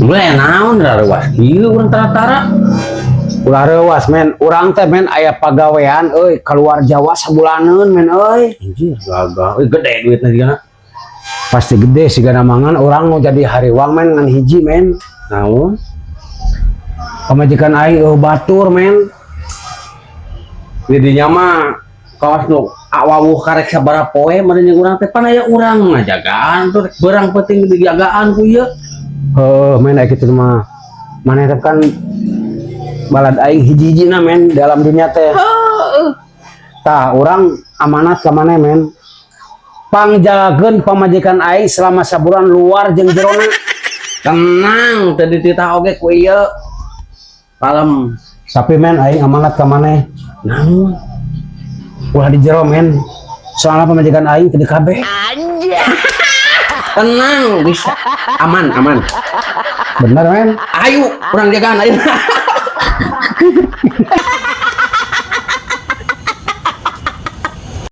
Mulai naon rareuwas kieu urang tara-tara. Ulah reuwas, men. Urang teh, men, aya pagawean euy keluar Jawa sabulaneun, men, euy. Anjir, gagah. Euy, gede duitna juga. Pasti gede sih mangan urang mau jadi hariwang, men, ngan hiji, men. Naon? Pamajikan aing euweuh batur, men. Didinya mah kawas nu awawuh karek sabaraha poe meureun jeung urang teh, pan aya urang ngajagaan tuh, rek beurang penting dijagaan ku ieu. Heuh, men, aya kitu mah. Maneh teh kan balad aing hiji-hijina, men, dalam dunia teh. Tah, urang amanat ka maneh, men. Pangjagakeun pamajikan aing selama sabulan, luar jeung jerona. Tenang, teu dititah oge ku ieu. Kalem. Tapi, men, aing amanat ka maneh. Naon? Ulah di jero, men. Soalnya pamajikan aing teu dikabeh. Tenang, bisa. Aman, aman. Bener, men? Ayo, urang jagaan ayo.